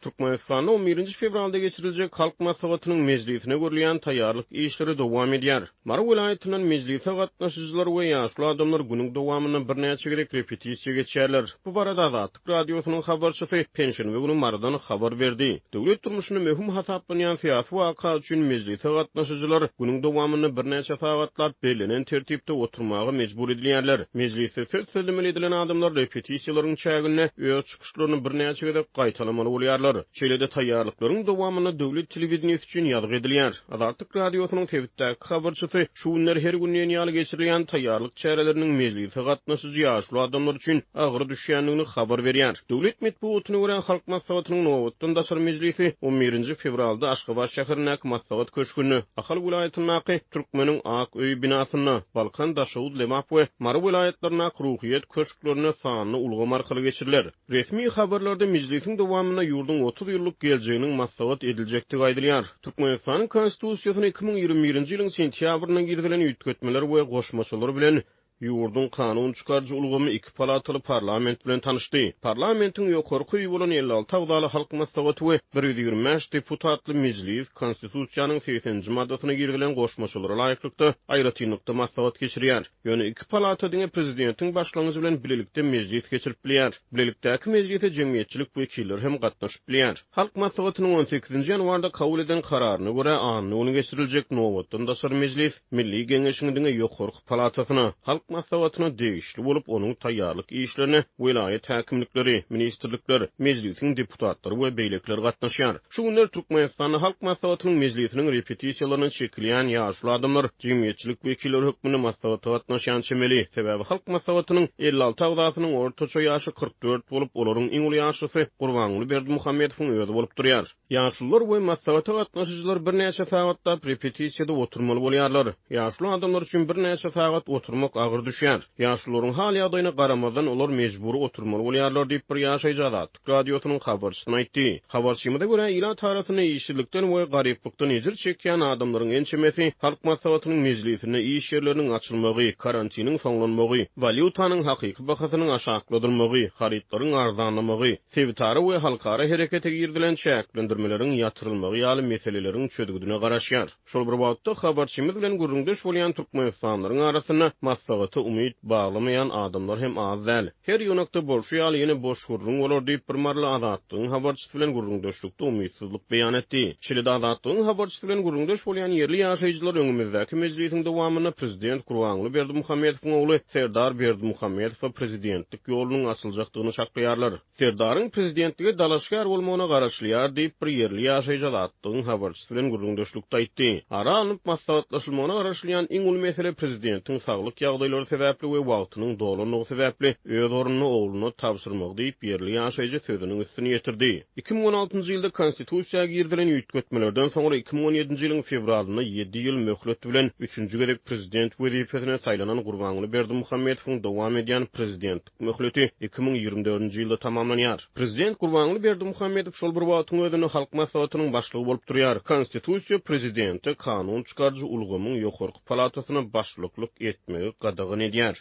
Türkmenistanda on birinji fewralda geçiriljek Halk Maslahatynyň mejlisine görülýän taýýarlyk işleri dowam edýär. Mary welaýatyndan mejlise gatnaşyjylar we ýaşuly adamlar günüň dowamynda birnäçe gezek repetisiýa geçýärler. Bu barada Azatlyk Radiosynyň habarçysy penşenbe güni Marydan habar berdi. Döwlet durmuşynda möhüm hasaplanýan syýasy waka üçin mejlise gatnaşyjylar günüň dowamynda birnäçe sagatlap bellenen tertipde oturmaga mejbur edilýärler. Mejlisde söz sözlemeli edilen adamlar repetisiýalaryň çäginde öz çykyşlaryny birnäçe gezek gaýtalamaly bolýarlar. Şeýle-de taýýarlyklaryň dowamynda döwlet telewideniýesi üçin ýazgy edilýär. Azatlyk Radiosynyň sebitdäki habarçysy şu günler her gün diýen ýaly geçirilýän taýýarlyk çäreleriniň mejlise gatnaşyjy ýaşuly adamlar üçin agyr düşýändigini habar berýär. Döwlet metbugatyna görä, Halk Maslahatynyň nobatdan daşary mejlisi on birinji fewralda Aşgabat şäherindäki Maslahat köşgünde, Ahal welaýatyndaky Türkmeniň ak öýi binasynda, Balkan, Daşoguz, Lebap we Mary welaýatlaryndaky Ruhyýet köşklerinde sanly ulgam arkaly geçiriler. Resmi habarlarda mejlisiň dowamynda ýurduň 30 ýyllyk geljeginiň maslahat ediljekdigi aýdylýar. Türkmenistanyň Konstitusiýasyna 2021-nji ýylyň sentýabrynda girizilen üýtgetmeler we goşmaçalar bilen ýurduň kanun çykaryjy ulgamy iki palataly parlament bilen tanyşdy. Parlamentiň ýokarky öýi bolan 56 agzaly Halk Maslahaty we 125 deputatly Mejlis Konstitusiýanyň segseninji maddasyna girizilen goşmaçalara laýyklykda aýratynlykda maslahat geçirýär. Ýöne iki palata diňe prezidentiň başlangyjy bilen bilelikde mejlis geçirip bilýär. Bilelikdäki mejlise jemgyýetçilik wekilleri hem gatnaşyp bilýär. Halk Maslahatynyň on sekizinji ýanwarda kabul eden kararyna görä, anna güni geçiriljek nobatdan daşary mejlis Milli Geňeşiň diňe ýokarky palatasyna, Halk Maslahatyna degişli bolup, onuň taýýarlyk işlerine welaýat häkimlikleri, ministrlikler, Mejlisiň deputatlary we beýlekiler gatnaşýar. Şu günler Türkmenistanda Halk Maslahatynyň mejlisiniň repetisiýalaryna çekilýän ýaşuly adamlar jemgyýetçilik wekilleri hökmünde maslahata gatnaşýan çemeli. Sebäbi Halk Maslahatynyň 56 agzasynyň ortaça ýaşy 44 bolup, olaryň iň uly ýaşlysy Gurbanguly Berdimuhamedowyň özi bolup durýar. Ýaşulular we maslahata gatnaşyjylar birnäçe sagatlap repetisiýada oturmaly bolýarlar. Ýaşuly adamlar üçin birnäçe sagat oturmak agyr düşýär. Ýaşulularyň hal-ýagdaýyna garamazdan, olar mejbury oturmaly bolýarlar diýip, bir ýaşaýjy Azatlyk Radiosynyň habarçysyna aýtdy. Habarçymyza görä, ilat arasynda işsizlikden we garyplykdan ejir çekýän adamlaryň ençemesi Halk Maslahatynyň mejlisinde iş ýerleriniň açylmagy, karantiniň soňlanmagy, walýutanyň hakyky bahasynyň aşakladylmagy, harytlaryň arzanlamagy, sebitara we halkara herekete girizilen çäklendirmeleriň ýatyrylmagy ýaly meseleleriň çözgüdine garaşýar. Şol bir wagtda, habarçymyz bilen gürrüňdeş bolýan türkmenistanlylaryň arasynda maslahata umyt baglamaýan adamlar hem az däl. Her ýygnakda bolşy ýaly, ýene boş gürrüň bolar diýip, bir maryly Azatlygyň habarçysy bilen gürrüňdeşlikde umytsyzlyk beýan etdi. Şeýle-de Azatlygyň habarçysy bilen gürrüňdeş bolýan ýerli ýaşaýjylar öňümizdäki mejlisiň dowamynda prezident Gurbanguly Berdimuhamedowyň ogly Serdar Berdimuhamedowa prezidentlik ýolunyň açyljakdygyny çaklaýarlar. Serdaryň prezidentlige dalaşgär bolmagyna garaşylýar diýip, bir ýerli ýaşaýjy Azatlygyň habarçysy bilen gürrüňdeşlikde aýtdy. Ara alnyp maslahatlaşylmagyna garaşylýan iň uly mesele prezidentiň saglyk ýagdaýlary sebäpli we wagtynyň dolandygy sebäpli öz ornuny ogluna tabşyrmagy diýip, ýerli ýaşaýjy sözüniň üstüni ýetirdi. 2016-njy ýylda Konstitusiýa girizilen üýtgetmelerden soňra 2017-nji ýylyň fewralynda ýedi ýyl möhlet bilen üçünji gezek prezident wezipesine saýlanan Gurbanguly Berdimuhamedowyň dowam edýän prezidentlik Möhleti 2024-nji ýylda tamamlanýar. Prezident Gurbanguly Berdimuhamedow şol bir wagtyň özünde Halk Maslahatynyň başlygy bolup durýar. Konstitusiýa prezidente kanun çykaryjy ulgamyň ýokarky palatasyna başlyklyk etmegi gadagan edýär.